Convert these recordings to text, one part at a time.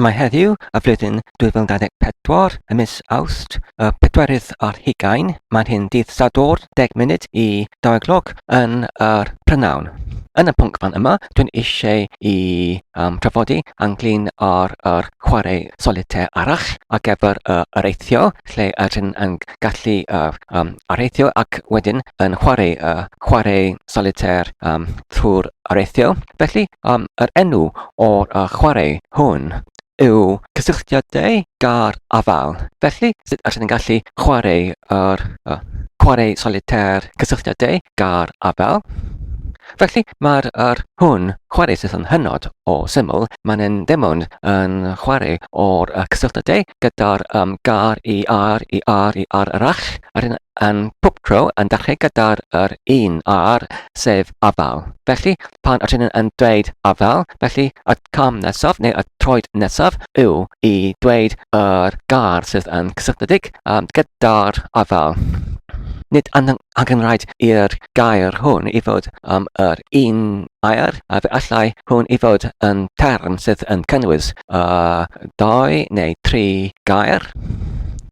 Mae heddiw, y flwyddyn 2024, y mis Awst, y pedwerydd ar hugain, mae'n hyn dydd Sadwrn, 10 munud i 2 gloch yn yr prynhawn. Yn y pwnc fan yma, dwi'n eisiau i um, trafodi ynglyn â'r yr chwarae solitaire arall ar gyfer y areithio, lle ydyn yn gallu uh, um, areithio ac wedyn yn chwarae y chwarae solitaire um, trwy'r areithio. Felly, um, yr enw o'r uh, chwarae hwn yw cysylltiadau gar afal. Felly, sut ydyn ni'n gallu chwarae yr uh, chwarae solitaire cysylltiadau gar afal? Felly, mae'r er hwn chwarae sydd yn hynod o syml, mae'n yn ddim ond yn chwarae o'r uh, cysylltiadau gyda'r um, gar i ar i ar i ar arall, a'r un yn pob tro yn dechrau gyda'r yr un ar, sef afal. Felly, pan ydyn yn dweud afal, felly y cam nesaf neu y troed nesaf yw i dweud yr gair sydd yn cysylltiedig um, gyda'r afal. Nid angenrhaid i'r gair hwn i fod um, yr un air, a fe allai hwn i fod yn term sydd yn cynnwys uh, dau neu tri gair.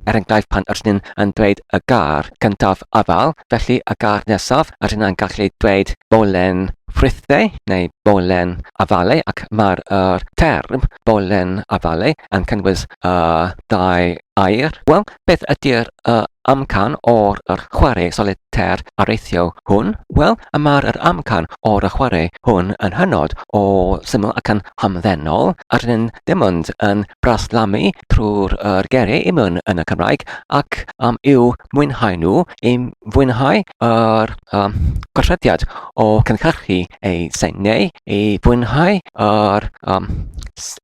Er enghraifft, pan ydyn ni'n yn dweud y gair cyntaf afal, felly y gair nesaf ydyn ni'n gallu dweud bowlen ffrwythau neu bowlen afalau ac mae'r er term bowlen afalau yn cynnwys uh, dau air. Wel, beth ydy'r uh, amcan o'r yr chwarae solitaire areithio hwn? Wel, y mae'r yr amcan o'r y chwarae hwn yn hynod o syml ac yn hamddenol, a rydyn ddim ond yn braslamu trwy'r yr geiriau i mewn yn y Cymraeg ac um, i'w mwynhau nhw, i fwynhau yr um, gosodiad o cynhyrchu ei seiniau, i fwynhau yr um,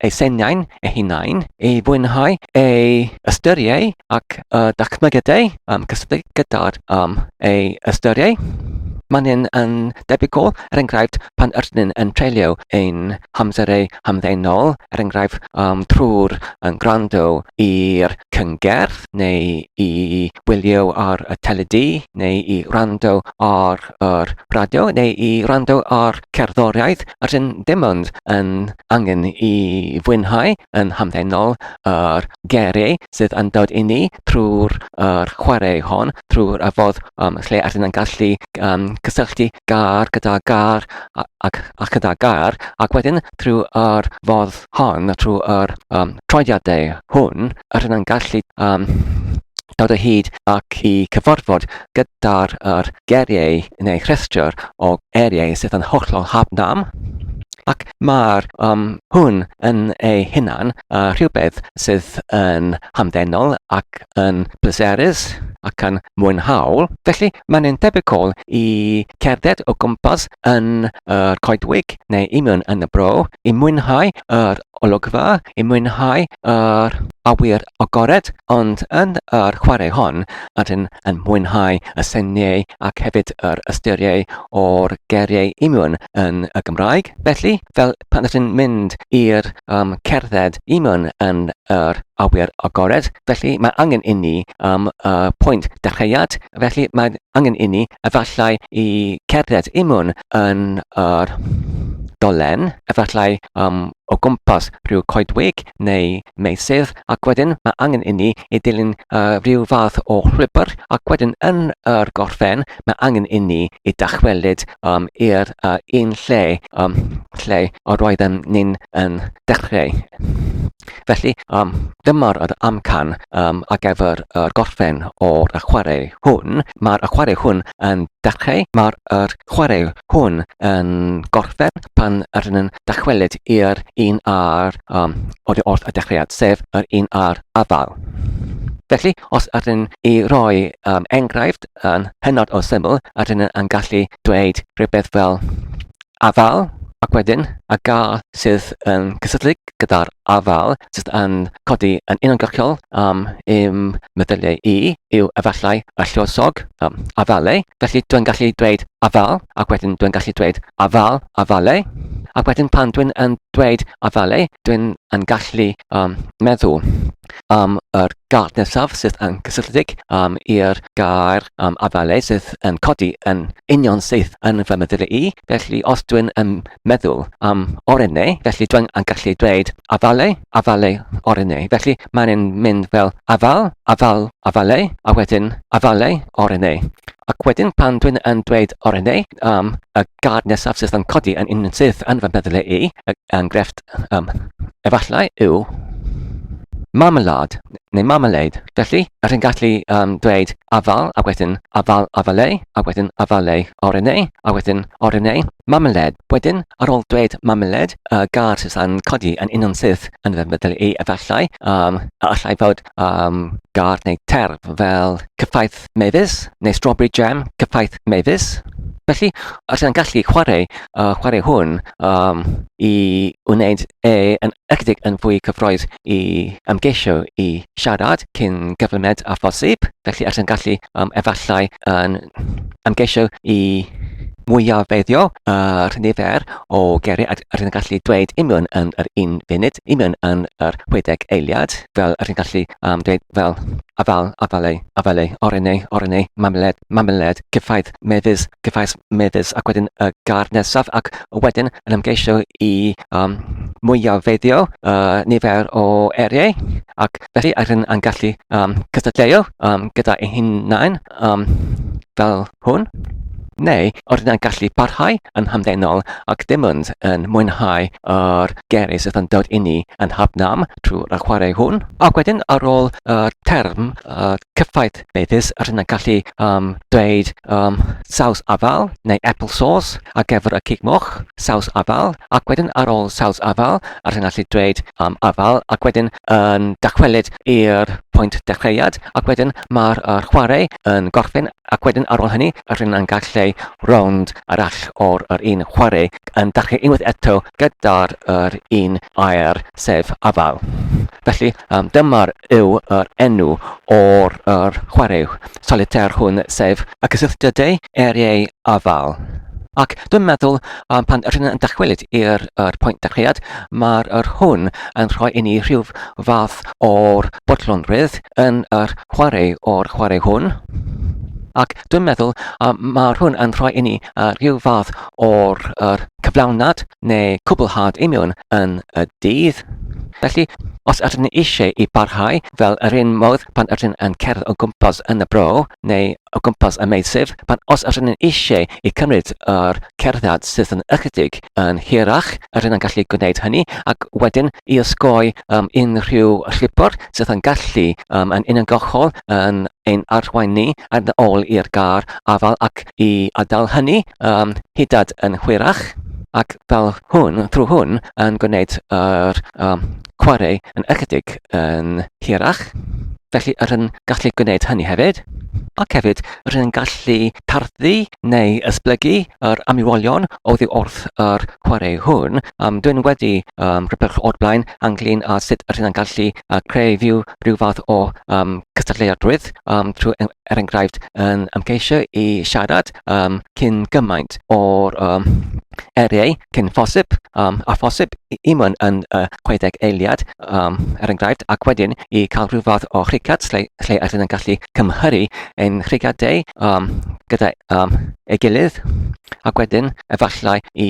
ei seiniau'n ei hunain, i fwynhau ei ystyriau ac y dychmygiadau um, cysylltu gyda'r um, ei ystyriau. Mae'n hyn yn debygol, er enghraifft, pan ydyn yn treulio ein hamserau hamddenol, er enghraifft, um, trwy'r yn gwrando i'r cyngerdd neu i wylio ar y teledu neu i wrando ar yr radio neu i wrando ar cerddoriaeth, ydyn dim ond yn angen i fwynhau yn hamddenol yr geiriau sydd yn dod i ni trwy'r yr chwarae hon, trwy'r y fodd um, lle ydyn yn gallu um, cysylltu gair gyda gair ac, ac gyda gair, ac wedyn trwy'r fodd hon, trwy'r um, troediadau hwn, ydyn yn gallu um, dod o hyd ac i cyfarfod gyda'r yr geiriau neu rhestr o eiriau sydd yn hollol hapnam. Ac mae'r um, hwn yn ei hunan uh, rhywbeth sydd yn hamddenol ac yn pleserus ac yn mwynhaol. Felly mae'n yn debygol i cerdded o gwmpas yn yr coedwig neu i mewn yn y bro i mwynhau yr olygfa, i mwynhau yr awyr agored, ond yn yr chwarae hon, ydyn yn mwynhau y syniau ac hefyd yr ystyriau o'r geiriau union yn y Gymraeg. Felly, fel pan ydyn mynd i'r um, cerdded union yn yr awyr agored, felly mae angen inni um, y pwynt dechreuad, felly mae angen inni efallai i cerdded union yn yr dolen, efallai um, o gwmpas rhyw coedwig neu meysydd ac wedyn mae angen inni i dilyn uh, rhyw fath o llwybr ac wedyn yn yr gorffen mae angen inni i dychwelyd um, i'r uh, un lle, um, lle o roeddem ni'n yn dechrau. Felly, um, dyma'r yr amcan um, ar gyfer yr gorffen o'r chwarae hwn. Mae'r chwarae hwn yn dechrau, mae'r yr chwarae hwn yn gorffen pan ydyn yn dychwelyd i'r un ar um, oddi wrth y dechreuad, sef yr un ar afal. Felly, os ydyn i roi um, enghraifft yn hynod o syml, ydyn yn gallu dweud rhywbeth fel afal, ac wedyn y gair sydd yn cysylltu gyda'r afal sydd yn codi yn uniongyrchol um, i'm meddyliau i yw efallai y lluosog um, afalau. Felly dwi'n gallu dweud afal ac wedyn dwi'n gallu dweud afal, afalau. Ac wedyn pan dwi'n yn dweud afalau, dwi'n yn gallu um, meddwl am yr gair nesaf sydd yn gysylltiedig um, i'r gair um, afalau sydd yn codi yn union syth yn fy meddyliau i. Felly os dwi'n yn meddwl am orennau, felly dwi'n yn gallu dweud afalau, afalau, orennau. Felly mae'n mynd fel afal, afal, afalau, a wedyn afalau, orennau. Ac wedyn pan dwi'n yn dweud orennau, um, y gair nesaf sydd yn codi yn union syth yn fy meddyliau i, yn grefft um, efallai yw marmalade neu marmalade. Felly, yr yn gallu um, dweud afal, a wedyn afal afaleu, a wedyn afaleu orennau, a wedyn orennau marmalade. Wedyn, ar ôl dweud marmalade, y gair sydd yn codi yn union syth yn fy meddyliau i efallai, um, a allai fod um, gair neu terf fel cyffaith mefus neu strawberry jam cyffaith mefus. Felly, os yna'n gallu chwarae, uh, chwarae hwn um, i wneud e yn ychydig yn fwy cyffroes i ymgeisio i siarad cyn gyflymed a phosib. Felly, os yna'n gallu um, efallai yn ymgeisio i mwyafeiddio yr nifer o geiriau a rydyn gallu dweud union yn yr un funud, union yn yr 60 eiliad, fel rydyn gallu um, dweud fel afal, afalau, afalau, orennau, orennau, mameled, mameled, cyffaith, mefus, cyffaith, mefus, ac wedyn y gair nesaf, ac wedyn yn ymgeisio i um, mwyafeiddio uh, nifer o eiriau, ac felly rydyn yn gallu um, cystadleuo um, gyda ein hunain um, fel hwn. Neu rydyn yn gallu parhau yn hamddenol ac dim ond yn mwynhau yr geiriau sydd yn dod inni yn hapnam trwy'r chwarae hwn. Ac wedyn ar ôl y term uh, cyffaith beddus, rydyn yn gallu um, dweud um, saws afal neu apple sauce ar gyfer y cig moch, saws afal, ac wedyn ar ôl saws afal, rydyn yn gallu dweud um, afal, ac wedyn yn dychwelyd i'r pwynt dechreuad, ac wedyn mae'r chwarae yn gorffen Ac wedyn ar ôl hynny, rydyn yn gallu rownd arall o'r yr un chwarae yn dechrau unwaith eto gyda'r yr un air, sef afal. Felly, um, dyma'r yw yr enw o'r yr chwarae solitaire hwn, sef y cysylltiadau eiriau afal. Ac dwi'n meddwl um, pan rydyn yn dychwelyd i'r er pwynt dechreuad, mae'r yr hwn yn rhoi i ni rhyw fath o'r bodlonrwydd yn yr chwarae o'r chwarae hwn. Ac dwi'n meddwl um, mae'r hwn yn rhoi i ni uh, rhyw fath o'r er cyflawnad neu cwblhad imiwn yn y dydd. Felly, os ydyn ni eisiau i barhau fel yr un modd pan ydyn yn cerdded o gwmpas yn y bro neu o gwmpas y meysydd, pan os ydyn ni eisiau i cymryd yr cerdded sydd yn ychydig yn hirach, rydyn yn gallu gwneud hynny, ac wedyn i osgoi um, unrhyw llwybr sydd yn gallu um, yn uniongyrchol yn ein arwain ni yn ôl i'r gar afal ac i adael hynny um, hyd yn hwyrach ac fel hwn, trwy hwn, yn gwneud yr um, chwarae yn ychydig yn hirach. Felly, yr yn gallu gwneud hynny hefyd. Ac hefyd, rydyn yn gallu tarddu neu esblygu yr amrywiolion oddi wrth yr chwarae hwn. Um, dwi'n wedi um, rhywbeth o'r blaen ynglyn â sut rydyn yn gallu uh, creu fyw rhyw fath o um, cystadleuadrwydd um, trwy er enghraifft yn ymgeisio i siarad um, cyn gymaint o'r um, eiriau cyn phosib um, a phosib i mewn yn y 60 eiliad, um, er enghraifft, ac wedyn i cael rhyw fath o rhigad lle, lle ydyn yn gallu cymharu ein rhigadau um, gyda um, ei gilydd, ac wedyn efallai i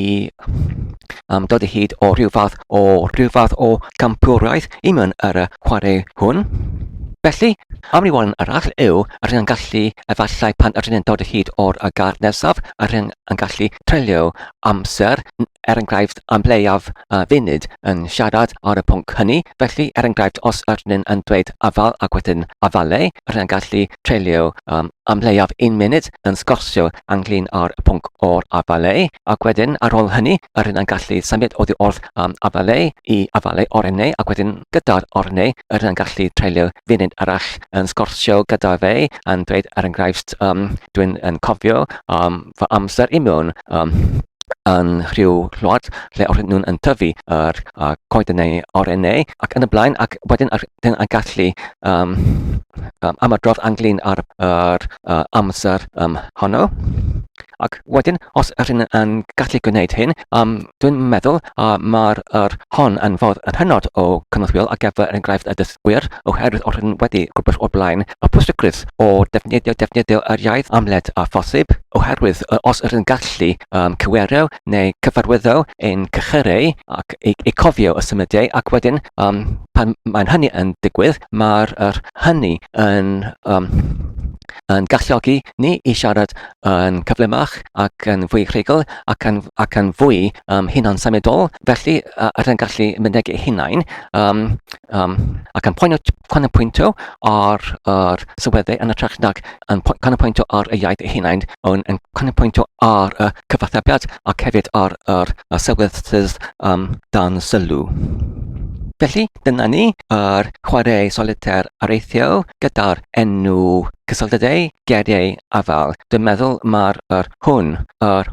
um, dod i hyd o rhyw fath o rhyw fath o campwraeth i mewn ar y chwarae hwn. Felly, amrywiolyn arall yw yr yn gallu efallai pan ydyn yn dod o hyd o'r gair nesaf, yr yn gallu treulio amser, er enghraifft, am leiaf funud yn siarad ar y pwnc hynny. Felly, er enghraifft, os ydyn yn dweud afal ac wedyn afalau, rydyn yn gallu treulio um, am leiaf un munud yn sgorsio ynglyn â'r pwnc o'r afalau, ac wedyn ar ôl hynny, rydyn yn gallu symud oddi wrth um, afalau i afalau orennau, ac wedyn gyda'r orennau, rydyn yn gallu treulio funud arall yn sgorsio gyda fe, yn dweud, er enghraifft, um, dwi'n yn cofio um, fy amser i mewn um, yn rhyw wlad lle oedd nhw'n yn tyfu yr uh, coeden neu orennau ac yn y blaen ac wedyn ar, dyn yn gallu um, um, ymadrodd ynglyn â'r yr, uh, amser um, honno. Ac wedyn, os ydyn yn gallu gwneud hyn, um, dwi'n meddwl uh, mae'r er hon yn fod yn hynod o cynorthwyol ar gyfer er enghraifft y dysgwyr, oherwydd os ydyn wedi gwybod o'r blaen y pwysigrwydd o defnyddio defnyddio yr iaith amled a phosib, oherwydd os ydyn gallu um, cywiro neu cyfarwyddo ein cychyrau ac i, i cofio y symudiau ac wedyn um, pan mae'n hynny yn digwydd, mae'r er hynny yn, um, yn galluogi ni i siarad yn cyflymach ac yn fwy rhugl ac yn, ac yn fwy um, hunan symudol. Felly, uh, ydyn gallu mynegi eu hunain um, um, ac yn poenio, canolbwyntio ar yr sylweddau yn ytrach nag yn canolbwyntio ar y iaith eu hunain, ond yn canolbwyntio ar y cyfathrebiad ac hefyd ar yr y sylwedd sydd um, dan sylw. Felly, dyna ni, yr chwarae solitaire areithiol gyda'r enw cysylltiadau geiriau afal. Dwi'n meddwl mae'r yr hwn, yr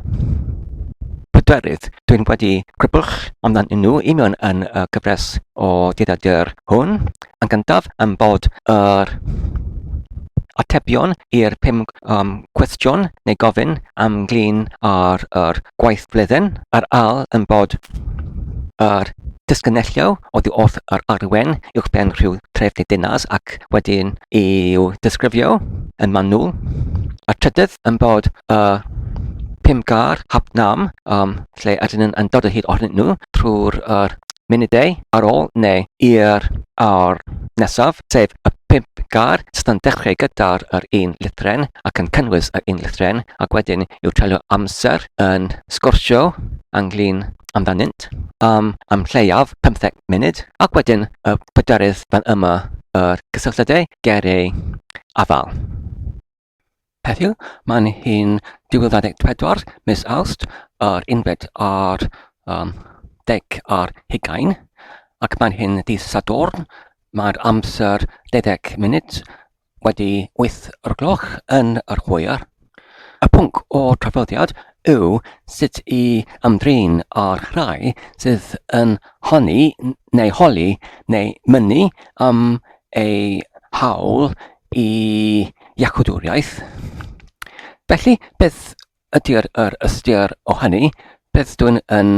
pedwerydd, dwi'n wedi crybwll amdanyn nhw i mewn yn y gyfres o dyddiadur hwn. Yn gyntaf, yn bod yr atebion i'r pum um, cwestiwn neu gofyn am glun ar yr gwaith blwyddyn, yr ail yn bod yr disgynellio oddi wrth yr arwen uwchben rhyw tref neu dinas ac wedyn i'w disgrifio yn manwl. Y trydydd yn bod y pum gair hapnam, um, lle ydyn nhw'n yn dod o hyd ohonyn nhw trwy'r er munudau ar ôl neu i'r awr nesaf, sef y pump gair sydd yn dechrau gyda'r yr un lythren ac yn cynnwys yr un lythren, ac wedyn i'w treulio amser yn sgwrsio ynglyn amdanynt am am lleiaf 15 munud, ac wedyn y pedwerydd fan yma yr cysylltiadau ger ei afal. Heddiw, mae'n hi'n 2024, mis Awst, yr unfed ar um, deg ar hugain, ac mae'n hyn dydd Sadwrn, mae'r amser 20 munud wedi 8 o'r gloch yn yr hwyr. Y pwnc o'r traddodiad yw sut i ymdrin â'r rhai sydd yn honni neu holi neu mynnu am eu hawl i iachawdwriaeth. Felly, beth ydy'r yr ystyr o hynny? Beth dwi'n yn,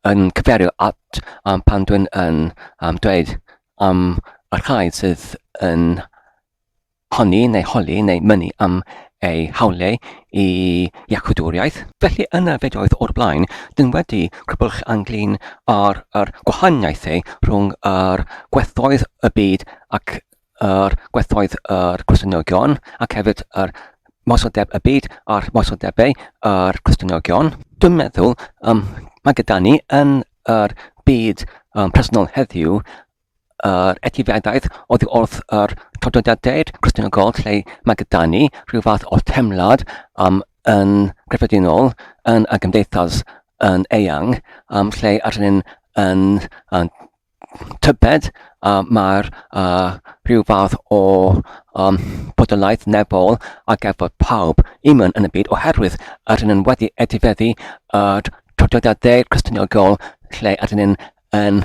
yn cyfeirio at um, pan dwi'n yn um, dweud am y rhai sydd yn honni neu holi neu mynnu am ei hawliau i iachawdwriaeth. Felly yn y fideoedd o'r blaen, dyn wedi crybwyll ynglyn â'r yr gwahaniaethau rhwng yr gwerthoedd y byd ac yr gwerthoedd yr Cristnogion ac hefyd yr moesodeb y byd a'r moesodebau yr Cristnogion. Dwi'n meddwl um, mae gyda ni yn yr byd um, presennol heddiw yr etifeddaeth oddi wrth yr traddodiadau Cristnogol lle mae gyda ni rhyw fath o teimlad um, yn gyffredinol yn y gymdeithas yn eang, um, lle ydyn ni'n yn, yn tybed uh, mae'r uh, rhyw fath o um, bodolaeth nefol ar gyfer pawb unman yn y byd oherwydd ydyn nhw'n wedi etifeddu yr traddodiadau Cristnogol lle ydyn ni'n yn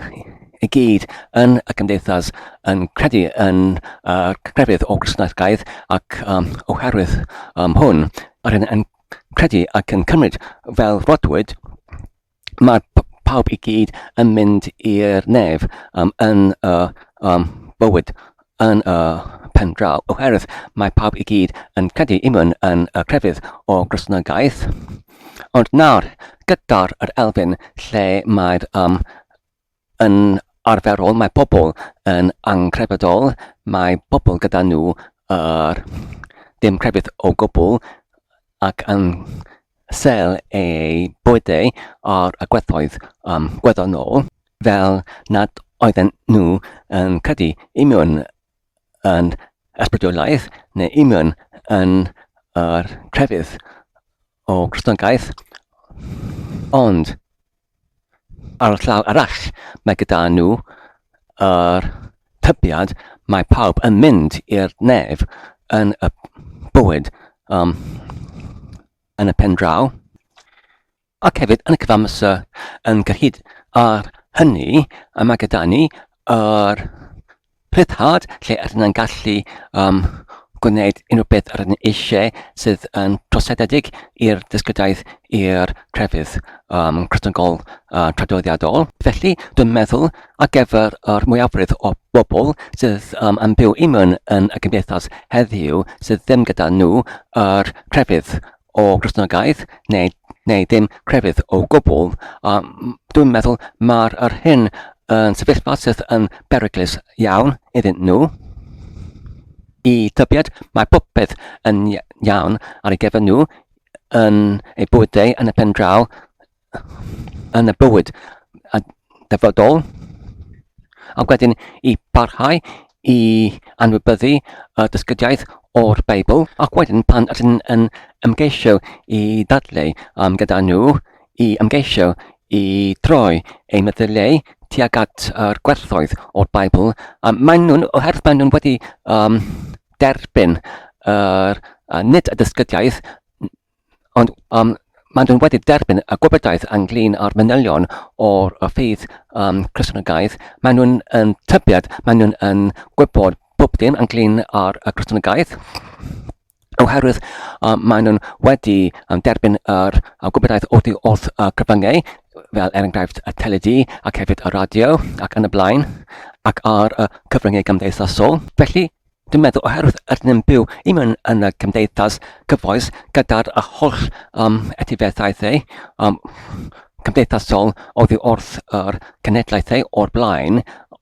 i gyd yn y gymdeithas yn credu yn uh, crefydd o Gristnogaeth ac um, oherwydd um, hwn ydyn yn credu ac yn cymryd fel rodwyd mae pawb i gyd yn mynd i'r nef um, yn y um, bywyd yn y pen draw, oherwydd mae pawb i gyd yn credu imwn yn y crefydd o Gristnogaeth. Ond nawr, gyda'r yr elfen lle mae'r um, yn arferol, mae pobl yn anghrefyddol, mae pobl gyda nhw yr dim crefydd o gwbl ac yn sel eu bywydau ar y gwerthoedd um, gwyddonol, fel nad oedden nhw yn credu i mewn yn ysbrydoliaeth neu i mewn yn yr crefydd o Gristnogaeth. Ond ar y llaw arall, mae gyda nhw yr tybiad mae pawb yn mynd i'r nef yn y bywyd um, yn y pen draw. Ac hefyd yn y cyfamser yn gyhyd ar hynny, a mae gyda ni yr rhyddhad lle ydyn ni'n gallu um, gwneud unrhyw beth yr ydyn eisiau sydd yn troseddedig i'r dysgwydiaeth i'r crefydd um, Cristnogol uh, traddodiadol. Felly, dwi'n meddwl ar gyfer yr mwyafrif o bobl sydd um, yn byw i mewn yn y gymdeithas heddiw sydd ddim gyda nhw yr crefydd o Gristnogaeth neu, neu ddim crefydd o gwbl, um, dwi'n meddwl mae'r yr hyn yn sefyllfa sydd yn beryglus iawn iddyn nhw. I tybied, mae popeth yn iawn ar ei gyfer nhw yn eu bywydau yn y pen draw, yn y bywyd a dyfodol, ac wedyn i barhau i anwybyddu y dysgediaeth o'r Beibl, ac wedyn pan ydyn yn ymgeisio i ddadlau um, gyda nhw, i ymgeisio i droi eu meddyliau tuag at yr gwerthoedd o'r Beibl, um, maen nhw'n, oherwydd maen nhw'n wedi um, derbyn yr, uh, nid y dysgediaeth, Ond um, maen nhw wedi derbyn y gwybodaeth ynglyn â'r manylion o'r ffydd um, Cristnogaeth. Maen nhw'n yn tybied, maen nhw'n yn gwybod bob dim ynglyn â'r y Cristnogaeth. Oherwydd um, maen nhw'n wedi um, derbyn yr uh, gwybodaeth oddi wrth y cyfryngau, fel er enghraifft y teledu ac hefyd y radio ac yn y blaen, ac ar y cyfryngau gymdeithasol. Felly, Dwi'n meddwl oherwydd ydyn ni'n byw i mewn yn y cymdeithas gyfoes gyda'r y holl um, etifeddiaethau um, cymdeithasol oddi wrth yr cenedlaethau o'r blaen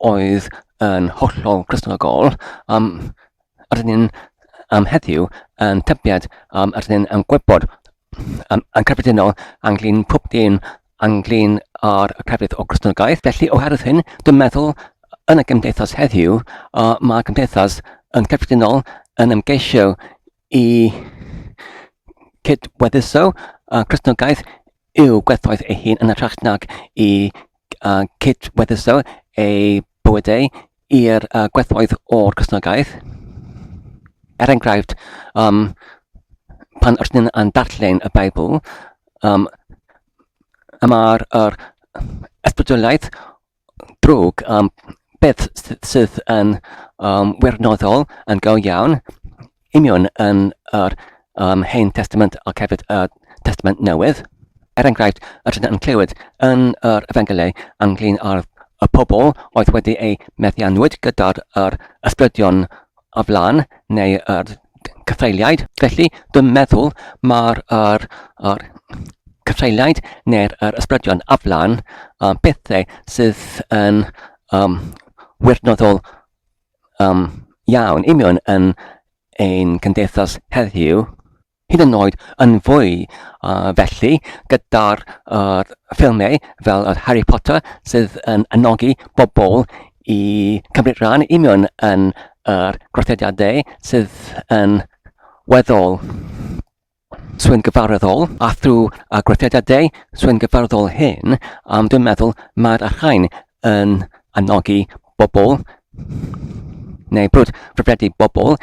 oedd yn hollol Gristnogol, um, ydyn ni'n um, heddiw yn tybied, um, ydyn ni'n yn gwybod um, yn cyffredinol ynglyn pob dim ynglyn â'r crefydd o Gristnogaeth. Felly, oherwydd hyn, dwi'n meddwl yn y gymdeithas heddiw, uh, mae cymdeithas yn cyffredinol yn ymgeisio i cydweddiso uh, Cristnogaeth i'w gwerthoedd ei hun yn hytrach nag i uh, cydweddiso ei bywydau i'r uh, gwerthoedd o'r Cristnogaeth. Er enghraifft, um, pan ydyn ni'n darllen y Beibl, um, y mae'r yr ysbrydoliaeth drwg, um, beth sydd yn um, wirioneddol yn go iawn, union yn yr um, Hen Testament ac hefyd y Testament Newydd. Er enghraifft, rydyn yn clywed yn yr Efengylau ynglyn â'r y pobl oedd wedi eu meddiannwyd gyda'r yr ysbrydion aflan neu yr cythreuliaid. Felly, dwi'n meddwl mae'r yr, yr cythreuliaid neu'r yr ysbrydion aflan um, pethau sydd yn um, wirioneddol um, iawn union yn ein cymdeithas heddiw, hyd yn oed yn fwy uh, felly gyda'r uh, ffilmiau fel yr Harry Potter sydd yn anogi bobl i cymryd rhan union yn yr gwerthediadau sydd yn weddol swyn gyfarwyddol, a thrwy y gweithrediadau swyn gyfarwyddol hyn, um, dwi'n meddwl mae'r rhain yn anogi bobl neu brwd rhyfedu bobl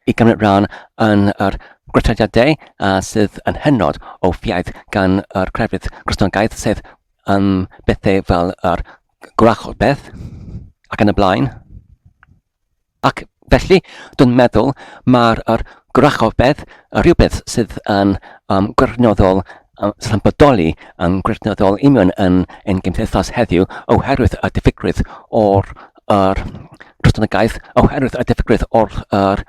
i gymryd rhan yn yr gweithrediadau uh, sydd yn hynod o ffiaidd gan yr crefydd Gristnogaeth, sef um, bethau fel yr gwrachod beth ac yn y blaen. Ac felly, dwi'n meddwl mae'r yr gwrachobedd, y rhywbeth sydd yn um, gwirioneddol, um, sydd yn bodoli yn gwirioneddol union yn ein gymdeithas heddiw oherwydd y diffygrwydd o'r yr Cristnogaeth, oherwydd y diffygrwydd o'r yr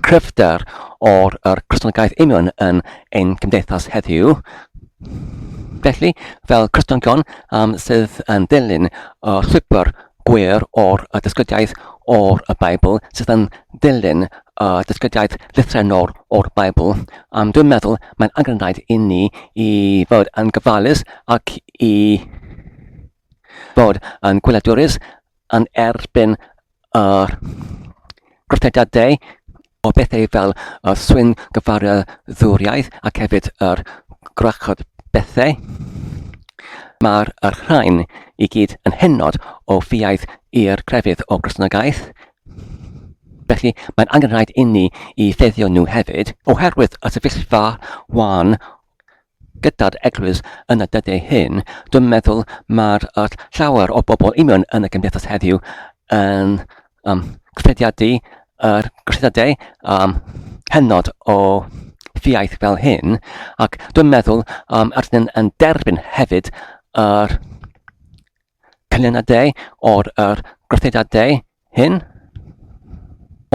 cryfder o'r yr Cristnogaeth union yn ein cymdeithas heddiw. Felly, fel Cristnogion um, sydd yn dilyn y llwybr gwir o'r y dysgediaeth o'r y Beibl, sydd yn dilyn y dysgediaeth lythrennol o'r Beibl, um, dwi'n meddwl mae'n angenrhaid i ni i fod yn gyfalus ac i fod yn gwyliadwrus yn erbyn yr gwrthodiadau o bethau fel y swyn gyfarwyddwriaeth ac hefyd yr gwrachod bethau. Mae'r yr rhain i gyd yn hynod o ffiaidd i'r crefydd o Gristnogaeth. Felly, mae'n angenrhaid inni i ffeithio nhw hefyd, oherwydd y sefyllfa wan gyda'r eglwys yn y dyddiau hyn, dwi'n meddwl mae'r er llawer o bobl union yn y gymdeithas heddiw yn um, crediadu yr gwrthydau um, hynod o ffiaith fel hyn, ac dwi'n meddwl um, ydyn yn, yn derbyn hefyd yr canlyniadau o'r yr gwrthydau hyn,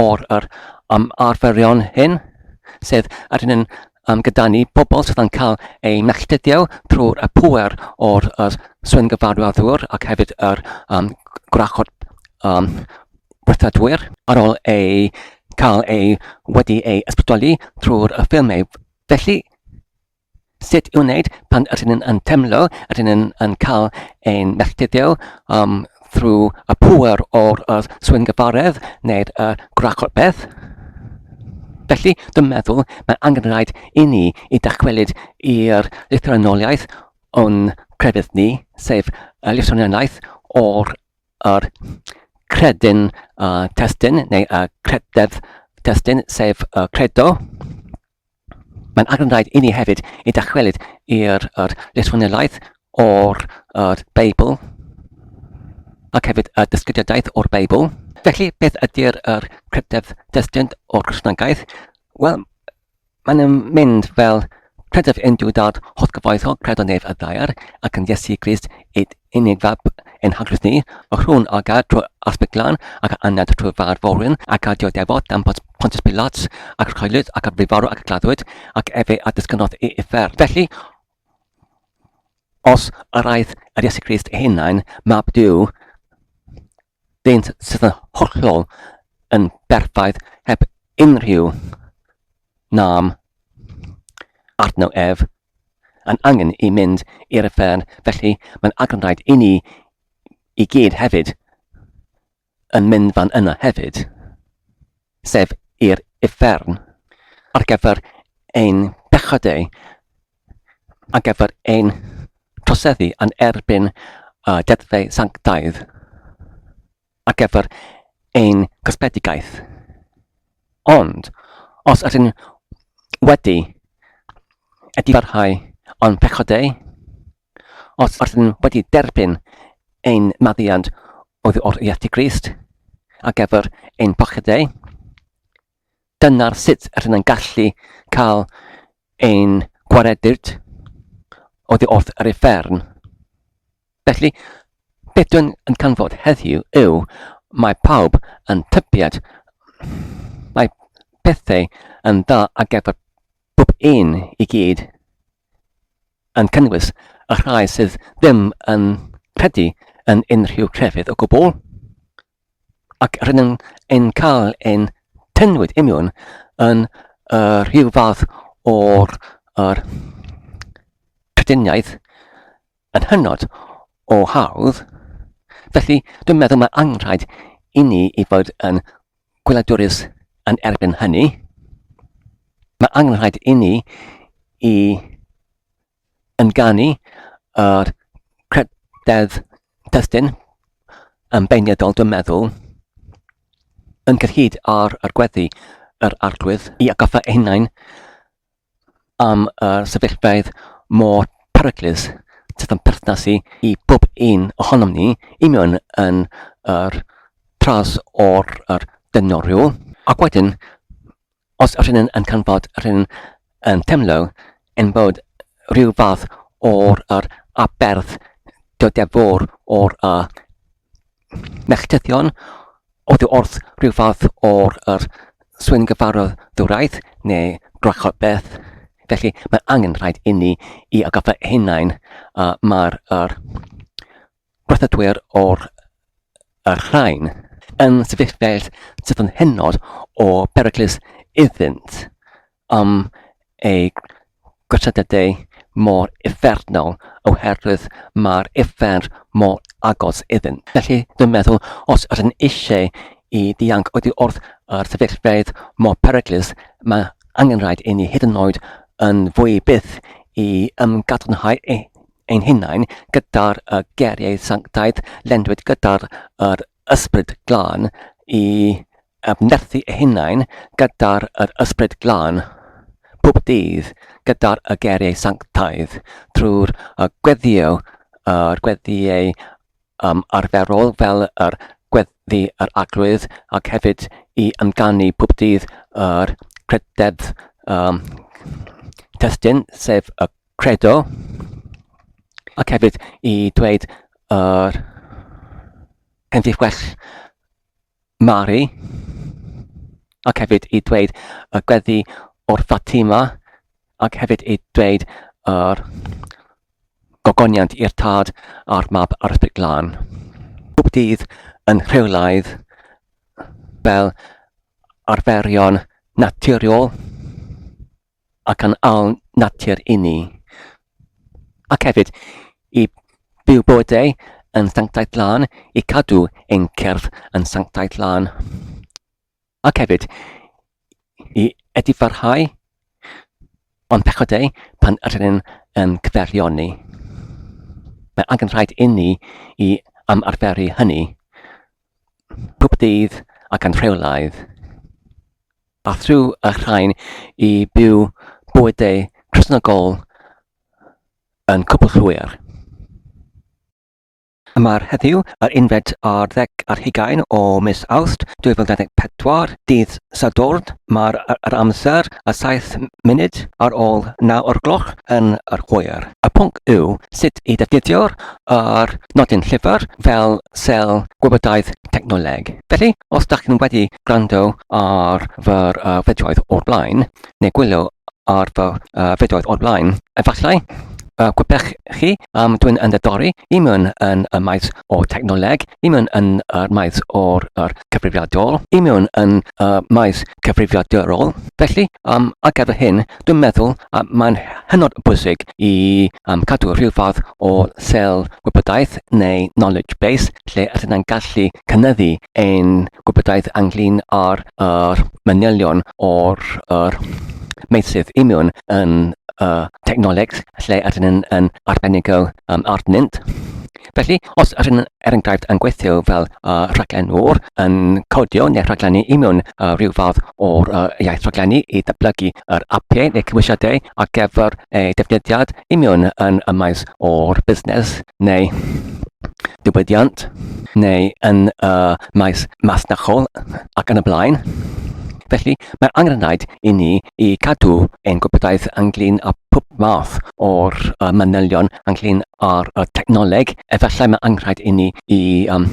o'r yr um, arferion hyn, sef ydyn yn um, gyda ni pobl sydd yn cael eu melltithio trwy'r y pŵer o'r yr swyn gyfarwyddwr ac hefyd yr um, gwrachod um, Gweithredwyr ar ôl ei cael ei wedi ei ysbrydoli trwy'r y ffilmiau. Felly, sut i'w wneud pan ydyn ni'n yn teimlo, ydyn ni'n yn cael ein melltithio um, thrwy y pŵer o'r y swyngyfaredd neu'r y gwrachod beth? Felly, dwi'n meddwl mae angen rhaid i ni i dychwelyd i'r lythrennoliaeth o'n crefydd ni, sef y lythrennoliaeth o'r yr credyn uh, testun neu y crededd testun, sef y credo. Mae'n angenrhaid i ni hefyd i dychwelyd i'r yr lythrennoliaeth o'r yr Beibl ac hefyd y dysgediadaeth o'r Beibl. Felly, beth ydy'r yr crededd testun o'r Cristnogaeth? Wel, Mae'n mynd fel, Credaf yn Duw Dad hollgyfoethog, credo nef a ddaear, ac yn Iesu Grist, ei unig Fab ein Harglwydd ni, y rhwn a gad trwy Ysbryd Glân, ac a aned trwy far forwyn, ac a dioddefod dan Pontius Pilat, ac a choelwyd, ac a fu farw, ac a gladdwyd, ac efe a ddisgynnodd i uffern. Felly, os yr aeth yr Iesu Grist ei hunain, Mab Duw, dyn sydd yn hollol yn berffaith heb unrhyw nam arno ef, yn angen i mynd i'r uffern, felly mae'n angenrhaid i ni i gyd hefyd yn mynd fan yna hefyd, sef i'r uffern, ar gyfer ein pechodau, ar gyfer ein troseddu yn erbyn y deddfau sanctaidd ar gyfer ein cosbedigaeth. Ond, os ydyn wedi edifarhau o'n pechodau, os ydyn wedi derbyn ein maddiant oddi wrth Iesu Grist ar gyfer ein pechodau, Dyna'r sut rydyn yn gallu cael ein gwaredyd oddi wrth yr uffern. Felly, beth dwi'n yn canfod heddiw yw mae pawb yn tybied mae pethau yn dda ar gyfer pob un i gyd, yn cynnwys y rhai sydd ddim yn credu yn unrhyw crefydd o gwbl. Ac rydyn yn cael ein tynnwyd imiwn yn y rhyw fath o'r yr crediniaeth yn hynod o hawdd. Felly, dwi'n meddwl mae angenrhaid i ni i fod yn gwyliadwrus yn erbyn hynny. Mae angenrhaid i ni i ynganu yr crededd testun yn beirniadol, dwi'n meddwl, yn cyrhyd ar yr gweddi yr arglwydd i atgoffa eu hunain am y sefyllfeydd mor peryglus sydd yn perthnasu i bob un ohonom ni i mewn yn yr tras o'r yr dynoriwl. Ac wedyn, Os rydyn yn canfod rydyn yn teimlo ein bod rhyw fath o'r yr aberth dioddefwr o'r y melltithion oddi wrth rhyw fath o'r yr swyn gyfarwyddwraeth neu gwrachod beth. Felly mae angen rhaid inni i atgoffa hunain uh, mae'r yr Gweithredwyr o'r y rhain yn sefyllfaoedd sydd yn hynod o beryglus iddynt am eu gweithrediadau mor uffernol oherwydd mae'r uffern mor agos iddynt. Felly, dwi'n meddwl, os ydyn eisiau i ddianc oddi wrth yr sefyllfaoedd mor peryglus, mae angen rhaid i ni hyd yn oed yn fwy byth i ymgadarnhau ein hunain gyda'r y geiriau sanctaidd, lendwyd gyda'r yr ysbryd glân i ymnerthu eu hunain gyda'r yr ysbryd glân pob dydd gyda'r y geiriau sanctaidd trwy'r y gweddio yr gweddiau um, arferol fel yr gweddi yr Arglwydd ac hefyd i ymganu pob dydd yr crededd um, testun, sef y credo, ac hefyd i dweud yr Henfydd Gwell Mari, ac hefyd i dweud y gweddi o'r Fatima, ac hefyd i dweud yr gogoniant i'r Tad a'r Mab a'r Ysbryd Glân. Bob dydd yn rheolaidd fel arferion naturiol ac yn al natur inni, ac hefyd i byw bywydau yn sanctaidd lân, i cadw ein cyrff yn sanctaidd lân, ac hefyd i edifarhau o'n pechodau pan ydyn ni'n yn cyfeirioni. Mae angen rhaid inni i am arferu hynny pob dydd ac yn rheolaidd. A thrwy y rhain i byw bywydau Cristnogol yn cwbl llwyr. Mae'r heddiw, yr unfed ar ddeg ar hugain o mis Awst 2024, dydd Sadwrn, mae'r yr amser y 7 munud ar ôl 9 o'r gloch yn yr hwyr. Y pwnc yw sut i ddefnyddio'r yr nodyn llyfr fel sel gwybodaeth technoleg. Felly, os da chi'n wedi gwrando ar fy uh, fideoedd o'r blaen, neu gwylio ar fy uh, fideoedd o'r blaen, efallai uh, gwybech chi, um, dwi'n yn ddiddori i mewn yn y maes o technoleg, i mewn yn y maes o'r er cyfrifiadol, i mewn yn y maes cyfrifiadurol. Felly, um, ar gyfer hyn, dwi'n meddwl uh, mae'n hynod bwysig i um, cadw rhyw fath o sel gwybodaeth neu knowledge base lle ydyn ni'n gallu cynyddu ein gwybodaeth ynglyn â'r yr manylion o'r yr meysydd imiwn yn y technoleg lle ydyn ni'n yn arbenigo um, arnynt. Felly, os ydyn ni'n er enghraifft yn gweithio fel uh, rhaglenwr yn codio neu rhaglennu imiwn uh, rhyw fath o'r uh, iaith rhaglennu i ddatblygu yr apiau neu cymwysiadau ar gyfer ei defnyddiad imiwn yn y maes o'r busnes neu diwydiant neu yn y maes masnachol ac yn y blaen. Felly, mae angen rhaid i ni i cadw ein gwybodaeth ynglyn â pob math o'r uh, manylion ynglyn â'r uh, technoleg. Efallai mae angen rhaid i ni i um,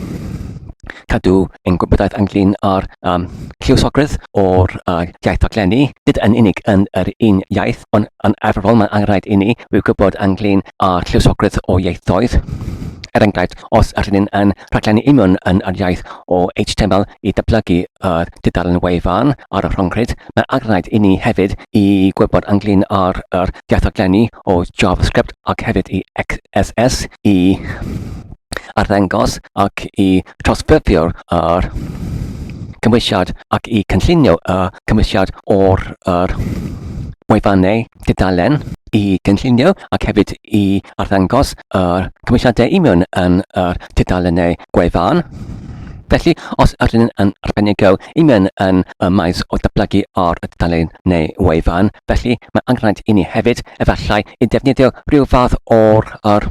cadw ein gwybodaeth ynglyn â'r um, lluosogrwydd o'r uh, iaith rhaglenni, nid yn unig yn yr un iaith, ond yn arferol mae'n angenrhaid i ni wybod ynglyn â'r lluosogrwydd o ieithoedd. Er enghraifft, os ydyn ni'n yn rhaglenni union yn yr iaith o HTML i ddatblygu yr tudalen wefan ar y rhyngrwyd, mae angenrhaid i ni hefyd i gwybod ynglyn â'r yr iaith rhaglenni o JavaScript ac hefyd i XSS i arddangos ac i trawsffurfio'r yr cymwysiad ac i cynllunio y cymwysiad o'r yr wefannau tudalen i gynllunio ac hefyd i arddangos yr cymwysiadau i mewn yn yr tudalennau gwefan. Felly, os ydyn yn arbenigo i mewn yn y maes o datblygu ar y tudalen neu wefan, felly mae angen i ni hefyd efallai i defnyddio rhyw fath o'r yr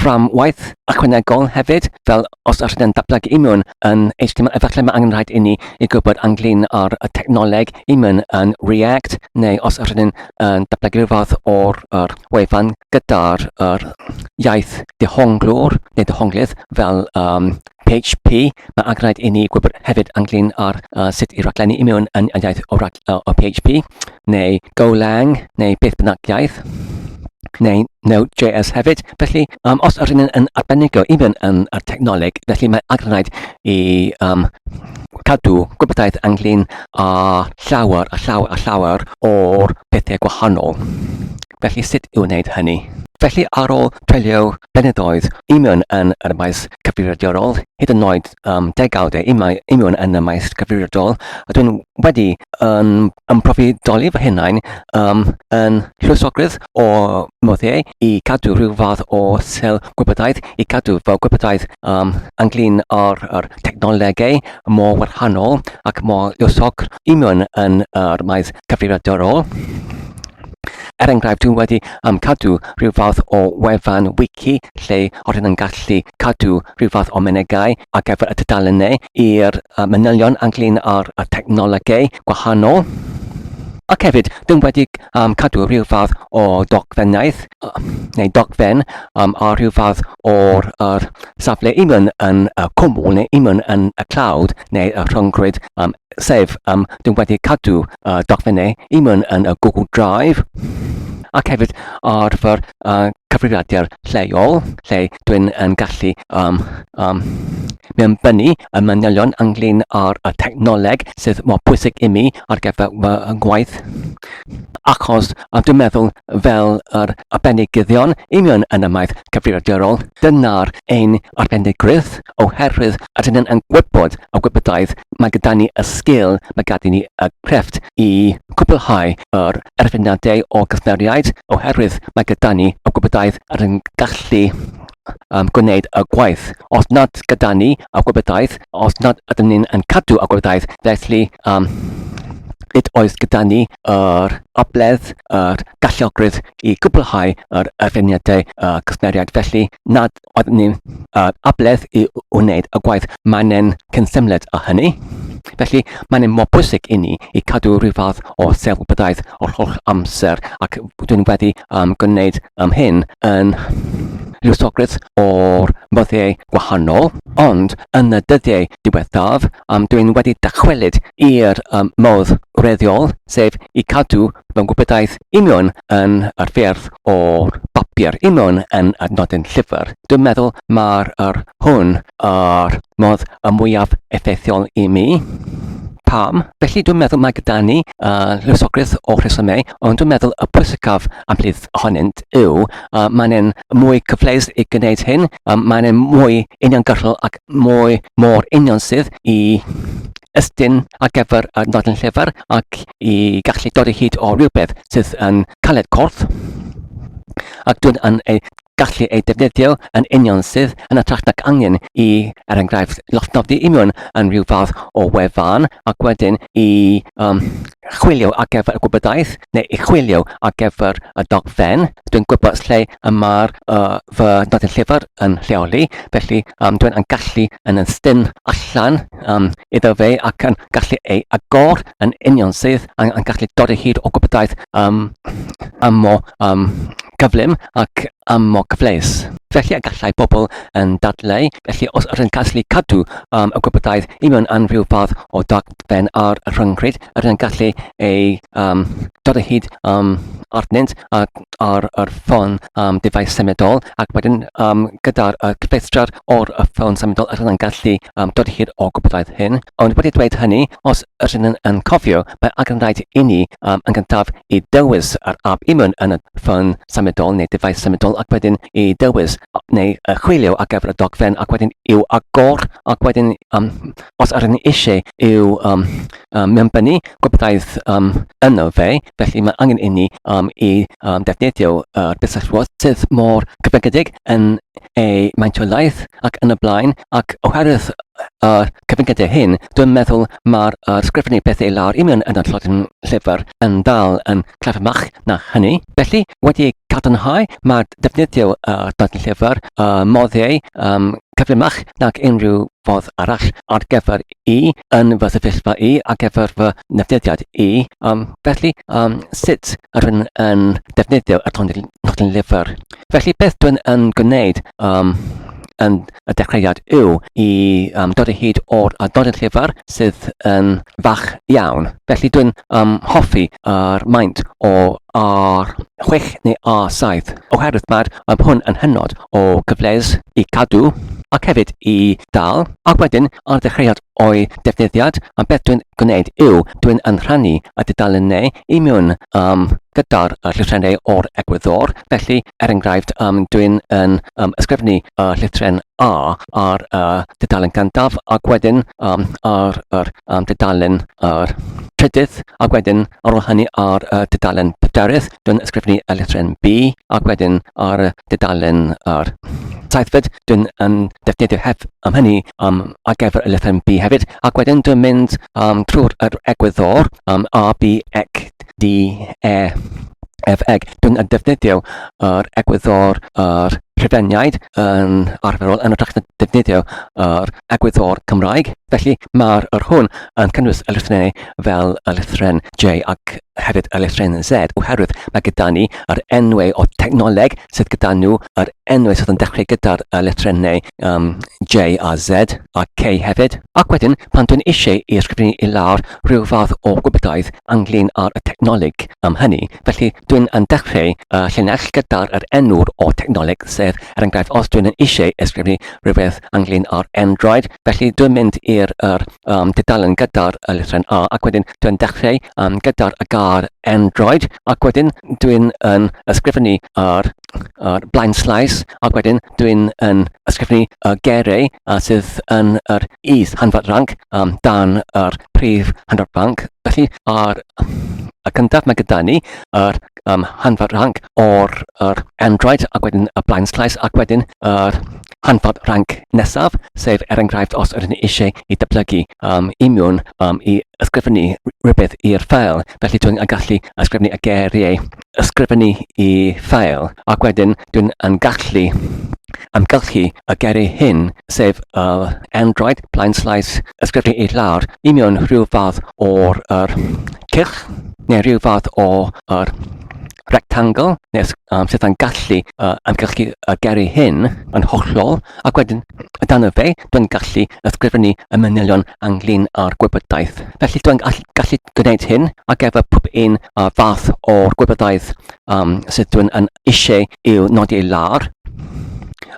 fframwaith ychwanegol hefyd, fel os ydyn yn datblygu i mewn yn HTML, efallai mae angen rhaid i ni i gwybod ynglyn â'r y technoleg i mewn yn React, neu os ydyn yn datblygu rhyw fath o'r yr wefan gyda'r yr iaith dehonglwr neu dehonglydd fel um, PHP, mae angen rhaid i ni gwybod hefyd ynglyn â'r uh, sut i raglenni i mewn yn y iaith o, rag, uh, o PHP, neu Golang, neu beth bynnag iaith, neu Node.js hefyd. Felly, um, os ydyn ni'n yn arbenigo i mewn yn y technoleg, felly mae angen rhaid i um, cadw gwybodaeth ynglyn â llawer a llawer a llawer o'r pethau gwahanol. Felly, sut i'w wneud hynny? Felly, ar ôl treulio blynyddoedd i mewn yn yr maes cyfrifiadurol, hyd yn oed um, degawdau i, mae, i mewn yn y maes cyfrifiadurol, a dwi'n wedi yn, yn proffidoli fy hunain um, yn llwysogrwydd o moddau i cadw rhyw fath o sel gwybodaeth, i cadw fy gwybodaeth um, ynglyn â'r er technolegau mor wahanol ac mor lluosog i mewn yn yr maes cyfrifiadurol. Er enghraifft, dwi'n wedi um, cadw rhyw fath o wefan wiki lle oedden yn gallu cadw rhyw fath o mynegai ar gyfer y tudalennau i'r uh, manylion ynglyn â'r y technolegau gwahanol. Ac hefyd, dwi'n wedi um, cadw rhyw fath o dogfennaeth, uh, neu dogfen, um, ar rhyw fath o'r er safle union yn y cwmwl neu union yn y cloud neu y rhyngrwyd, um, sef um, dwi'n wedi cadw uh, dogfennau union yn y Google Drive ac hefyd ar fy uh, cyfrifiadur lleol lle dwi'n yn gallu um, um, mewnbynnu y manylion ynglyn â'r y technoleg sydd mor bwysig i mi ar gyfer fy ngwaith. Achos a dwi'n meddwl fel yr arbenigyddion union yn y maes cyfrifiadurol, dyna'r ein arbenigrwydd oherwydd ydyn ni'n yn gwybod y gwybodaeth, mae gyda ni y sgil, mae gyda ni y crefft i cwblhau yr erfyniadau o gwsmeriaid oherwydd mae gyda ni y gwybodaeth ar yn gallu um, gwneud y gwaith. Os nad gyda ni y gwybodaeth, os nad ydym ni'n yn cadw y gwybodaeth, felly um, nid oes gyda ni yr abledd, yr galluogrwydd i gwblhau yr erfyniadau y cwsmeriaid. Felly nad oeddwn ni'n uh, abledd i wneud y gwaith. Mae'n e'n cynsymled â hynny. Felly, mae'n mor bwysig i ni i cadw rhyw fath o self-wybodaeth o'r holl amser ac dwi'n wedi um, gwneud um, hyn yn lwsogrwydd o'r moddiau gwahanol, ond yn y dyddiau diwethaf, um, dwi'n wedi dychwelyd i'r um, modd wreiddiol, sef i cadw fy ngwybodaeth union yn yr ffurf o'r bapur, union yn y nodyn llyfr. Dwi'n meddwl mae'r yr hwn yr modd y mwyaf effeithiol i mi. Pam? Felly dwi'n meddwl mae gyda ni uh, lwsogrwydd o rhesymau, ond dwi'n meddwl y pwysicaf ymhlith ohonynt yw uh, mae'n e'n mwy cyfleus i gwneud hyn, um, mae'n e'n mwy uniongyrchol ac mwy mor unionsydd i estyn ar gyfer y nodyn llyfr ac i gallu dod o hyd o rhywbeth sydd yn caled corff ac dwi'n yn ei gallu ei defnyddio yn union sydd yn hytrach nag angen i, er enghraifft, llofnodi union yn rhyw fath o wefan ac wedyn i um, chwilio ar gyfer y gwybodaeth neu i chwilio ar gyfer y dogfen. Dwi'n gwybod lle y mae'r uh, fy nodyn llyfr yn lleoli, felly um, dwi'n yn gallu yn ystyn allan um, iddo fe ac yn gallu ei agor yn union sydd yn, yn gallu dod o hyd o gwybodaeth um, am mor um, gyflym ac am mor gyfleus. Felly y gallai pobl yn dadleu, felly os ydyn gallu cadw um, y gwybodaeth i mewn unrhyw fath o dogfen ar y rhyngrwyd, ydyn gallu ei um, dod o hyd um, arnynt ar, ar yr ffôn um, defaid symudol ac wedyn um, gyda'r uh, cyfleuster o'r y ffôn symudol ydyn yn gallu um, dod hyd o gwybodaeth hyn. Ond wedi dweud hynny, os ydyn yn, yn cofio, mae angen rhaid i ni um, yn gyntaf i dewis yr app imwn yn y ffôn symudol neu defaid symudol ac wedyn i dewis neu uh, chwilio ar gyfer y dogfen ac wedyn i'w agor ac wedyn um, os ydyn ni eisiau i'w um, um, mewnbynnu gwybodaeth um, yno fe, felly mae angen inni um, i um, defnyddio yr uh, bysellfwrdd sydd mor cyfyngedig yn ei maintolaeth ac yn y blaen, ac oherwydd y cyfyngiadau hyn, dwi'n meddwl mae'r uh, sgrifennu pethau i lawr union yn y tlodyn llyfr yn dal yn clefymach na hynny. Felly, wedi cadarnhau, mae'r defnyddio y uh, tlodyn llyfr, uh, moddiau um, cyflymach nag unrhyw fodd arall ar gyfer i yn fy sefyllfa i ar gyfer fy nefnyddiad i. Um, felly, um, sut rydyn yn defnyddio y nodyn lyfr? Felly, beth dwi'n yn gwneud um, yn y dechreuad yw i um, dod o hyd o'r nodyn llyfr sydd yn fach iawn. Felly dwi'n um, hoffi yr maint o R6 neu R7 oherwydd mae'r um, hwn yn hynod o gyfleus i cadw ac hefyd i dal ac wedyn ar ddechreuad o'i defnyddiad a beth dwi'n gwneud yw dwi'n yn rhannu y dudalennau i mewn um, gyda'r llythrennau o'r egwyddor felly er enghraifft um, dwi'n yn um, ysgrifennu y llythren A ar y dudalen gyntaf ac wedyn um, ar yr um, dudalen yr trydydd ac wedyn ar ôl hynny ar y dudalen pedwerydd dwi'n ysgrifennu y llythren B ac wedyn ar y dudalen yr saithfed dwi'n yn defnyddio hef am hynny um, ar gyfer y llythren B hefyd ac wedyn dwi'n mynd um, trwy'r egwyddor um, A, B, C, D, E. Ef eg, dwi'n yn defnyddio yr egwyddor yr Rhufeiniaid yn arferol yn hytrach na defnyddio yr egwyddor Cymraeg. Felly mae'r yr hwn yn cynnwys y lythrennau fel y lythren J ac hefyd y lythren Z oherwydd mae gyda ni yr enwau o technoleg sydd gyda nhw, yr enwau sydd yn dechrau gyda'r lythrennau um, J a Z a K hefyd. Ac wedyn, pan dwi'n eisiau i ysgrifennu i lawr rhyw fath o gwybodaeth ynglyn â'r y technoleg am hynny, felly dwi'n yn dechrau y llinell gyda'r yr enw'r o technoleg, sef er enghraifft os dwi'n yn eisiau ysgrifennu rhywbeth ynglyn â'r Android, felly dwi'n mynd i'r yr um, tudalen gyda'r y lythren A ac wedyn dwi'n dechrau um, gyda'r y gair Android ac wedyn dwi'n yn ysgrifennu yr yr blaen slaes ac wedyn dwi'n yn ysgrifennu y geiriau uh, sydd yn yr is hanfod ranc um, dan yr prif hanfod ranc. Felly ar y cyntaf mae gyda ni yr um, hanfod ranc o'r yr Android ac wedyn y blaen slaes ac wedyn yr hanfod ranc nesaf, sef er enghraifft os ydyn ni eisiau i datblygu um, imiwn um, i ysgrifennu rhywbeth i'r ffael, felly dwi'n gallu ysgrifennu y geiriau ysgrifennu i ffael ac wedyn dwi'n yn gallu amgylchu y geiriau hyn, sef y Android Blind Slice ysgrifennu i lawr i mewn rhyw fath o'r yr cylch neu rhyw fath o'r rectangle neu um, sydd yn gallu uh, amgylchu y geiriau hyn yn hollol ac wedyn dan y fe dwi'n gallu ysgrifennu y manylion ynglyn â'r gwybodaeth. Felly dwi'n gallu gwneud hyn ar gyfer pob un uh, fath o'r gwybodaeth um, sydd dwi'n yn eisiau i'w nodi i lawr.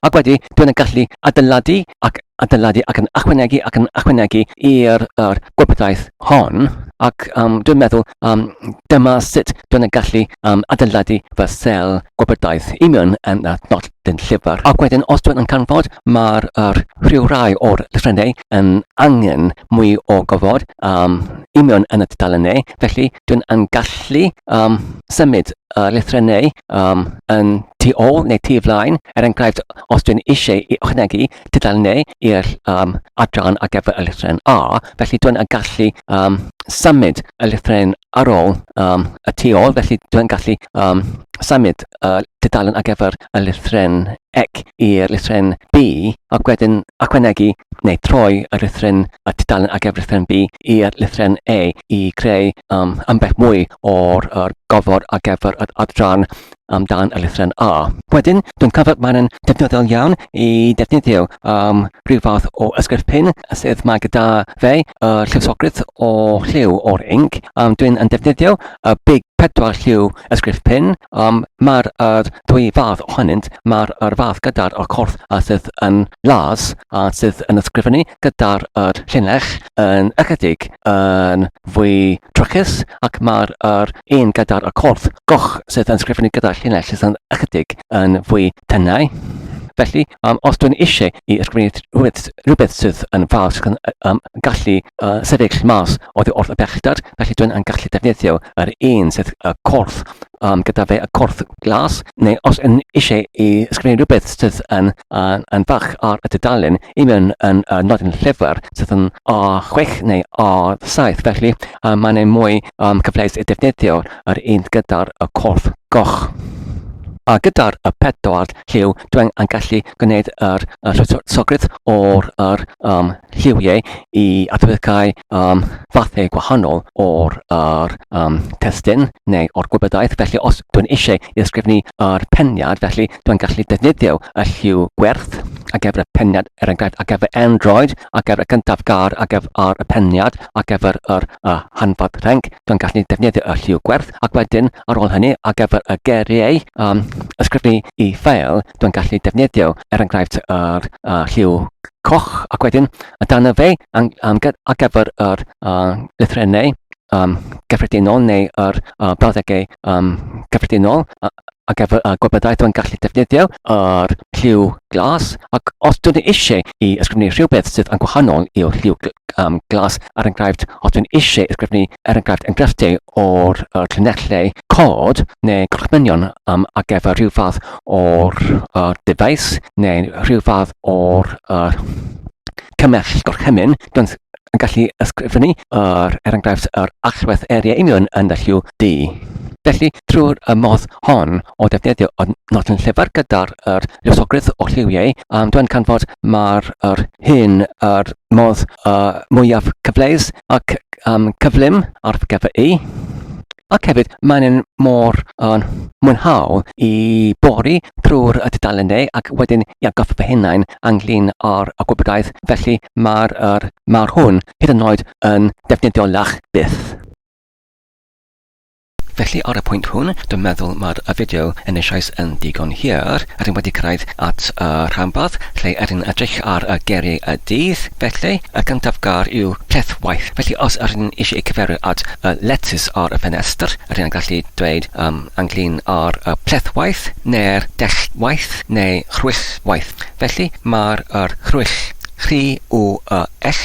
Ac wedi, dwi'n yn gallu adeiladu ac adeiladu ac yn ychwanegu ac yn ychwanegu i'r er gwybodaeth hon. Ac um, dwi'n meddwl um, dyma sut dwi'n yn gallu um, adeiladu fy sel gwybodaeth i mewn yn y nodyn llyfr. Ac wedyn, os dwi'n yn canfod mae'r er, rhyw rai o'r llythrennau yn angen mwy o gofod um, i mewn yn y tudalennau, felly dwi'n yn gallu um, symud y lythrennau um, yn tu ôl neu tu flaen, er enghraifft, os dwi'n eisiau i ychwanegu tudalennau i'r um, adran ar gyfer y lythren A, felly dwi'n yn gallu um, symud y lythren ar ôl um, y tu ôl, felly dwi'n gallu um, symud y tudalen ar gyfer y lythren ec i'r lythren B, ac wedyn ychwanegu neu troi y lythren, y tudalen ar gyfer lythren B i'r lythren A i creu um, ambell mwy o'r er gofod ar gyfer yr adran amdan y lythren A. Wedyn, dwi'n cyfod mae'n defnyddiol iawn i defnyddio um, rhyw fath o ysgrif pin sydd mae gyda fe y lliwsogrydd o lliw o'r inc. Um, dwi'n yn defnyddio y big pedwar lliw ysgrif pin. Um, mae'r er ddwy fath ohonynt, mae'r er fath gyda'r er corff a sydd yn las a sydd yn ysgrifennu gyda'r er llinell yn ychydig yn fwy trwchus ac mae'r er un gyda'r y corff goch sydd yn ysgrifennu gyda'r llinell sydd yn ychydig yn fwy tenau. Felly, um, os dwi'n eisiau i ysgrifennu rhywbeth, rhywbeth sydd yn fawr, sydd yn um, gallu uh, sefyll mas oddi wrth y pellter, felly dwi'n yn gallu defnyddio yr un sydd y corff um, gyda fe y corff glas, neu os yn eisiau i ysgrifennu rhywbeth sydd yn, uh, yn fach ar y dudalen, i mewn yn uh, nodyn llyfr sydd yn A6 neu A7, felly uh, mae'n ei mwy um, cyfleus i defnyddio yr un gyda'r y corff goch. A gyda'r y pedwar lliw, dwi'n yn gallu gwneud yr, yr sogrydd o'r yr, um, lliwiau i adlewyrchu um, fathau gwahanol o'r yr, um, testun neu o'r gwybodaeth. Felly os dwi'n eisiau i ysgrifennu yr peniad, felly dwi'n gallu defnyddio y lliw gwerth ar gyfer y peniad, er enghraifft ar gyfer Android, ar gyfer y gyntaf gar ar gyfer ar y peniad, ar gyfer yr uh, hanfod rhenc, dwi'n gallu defnyddio y lliw gwerth, ac wedyn ar ôl hynny ar gyfer y geiriau um, ysgrifennu i ffeil, dwi'n gallu defnyddio er enghraifft yr uh, lliw coch ac wedyn a dan y fe am, am, ar gyfer yr uh, lythrennau um, gyffredinol neu yr uh, brawddegau um, gyffredinol ar gyfer y gwybodaeth dwi'n gallu defnyddio yr lliw glas ac os dwi'n eisiau i ysgrifennu rhywbeth sydd yn gwahanol i'r lliw um, glas er enghraifft os dwi'n eisiau ysgrifennu er enghraifft enghreifftiau o'r uh, llinellau cod neu gorchmynion um, ar gyfer rhyw fath o'r uh, device neu rhyw fath o'r uh, cymell gorchymyn, dwi'n yn gallu ysgrifennu yr, er enghraifft, yr allwedd area union yn y lliw du. Felly, trwy'r y modd hon o defnyddio y nodyn llyfr gyda'r yr lluosogrwydd o lliwiau, um, dwi'n canfod mae'r yr hyn yr modd uh, mwyaf cyfleus ac um, cyflym ar gyfer i. Ac hefyd, mae'n un mor uh, mwynhaol i bori trwy'r y tudalennau ac wedyn i atgoffa fy hunain ynglyn â'r y gwybodaeth. Felly mae'r yr, mae'r hwn hyd yn oed yn defnyddiolach byth. Felly ar y pwynt hwn, dwi'n meddwl mae'r y fideo yn eisoes yn digon hir. Rydym wedi cyrraedd at y rhanbarth lle ydyn edrych ar y geiriau y dydd. Felly, y gyntaf gair yw plethwaith. Felly os ydyn eisiau cyfeirio at y letys ar y ffenestr, ydyn yn gallu dweud um, ynglyn â'r y plethwaith, neu'r dellwaith, neu rhwyllwaith. Felly mae'r yr rhwyll, rhi u y ell,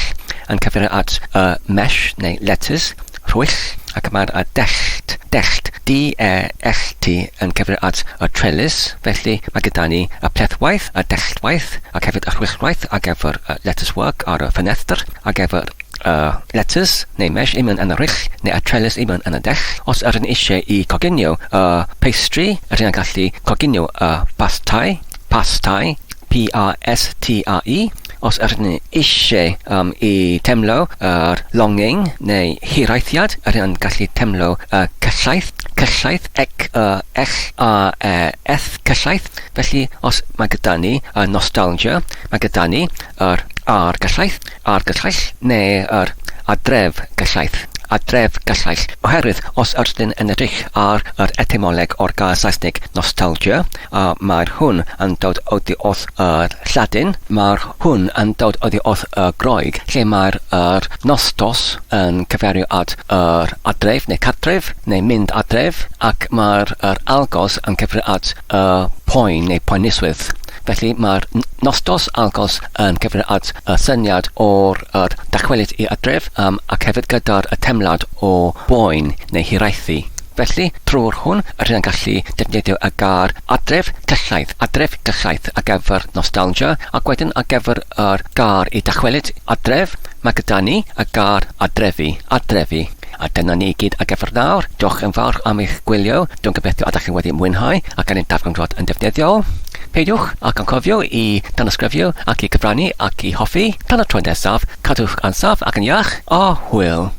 yn cyfeirio at y mesh neu letys, rhwyll, ac mae'r a dellt, dellt, D-E-L-T, yn cyfeirio at y trellis, felly mae gyda ni y plethwaith, y delltwaith, ac hefyd y rhwyllwaith ar gyfer y lattice work ar y ffenestr, ar gyfer y letys neu mesh i mewn yn y rhyll, neu y trellis i mewn yn y dell. Os ydyn eisiau i coginio y pastry, ydyn yn gallu coginio y pastai, pastai, P-A-S-T-A-I, Os ydyn ni eisiau um, i teimlo yr longing neu hiraethiad, ydyn yn gallu teimlo y cyllaeth, cyllaeth, ec, y, ell, a, e, eth, cyllaeth. Felly, os mae gyda ni y nostalgia, mae gyda ni yr ar gyllaeth, ar gyllaill, neu yr adref gyllaeth, adref gyllaill. Oherwydd, os ydyn yn edrych ar yr etymoleg o'r gair Saesneg nostalgia, a mae'r hwn yn dod oddi wrth yr Lladin, mae'r hwn yn dod oddi wrth y Groeg, lle mae'r yr nostos yn cyfeirio at yr adref neu cartref neu mynd adref, ac mae'r yr algos yn cyfeirio at y poen neu poenuswydd. Felly mae'r nostos algos yn cyfeirio at y syniad o'r yr dychwelyd i adref, um, ac hefyd gyda'r y temlad o boen neu hiraethu. Felly, trwy'r hwn, rydyn yn gallu defnyddio y gair adref cyllaeth, adref gyllaeth ar gyfer nostalgia, ac wedyn ar gyfer yr gair i dychwelyd adref, mae gyda ni y gair adrefu, adrefu. A dyna ni i gyd ar gyfer nawr. Diolch yn fawr am eich gwylio. Dwi'n gobeithio ydych chi wedi mwynhau ac yn ein darganfod yn defnyddiol. Peidiwch ac yn cofio i danysgrifio ac i gyfrannu ac i hoffi. Tan y tro nesaf, cadwch yn saff ac yn iach, a hwyl!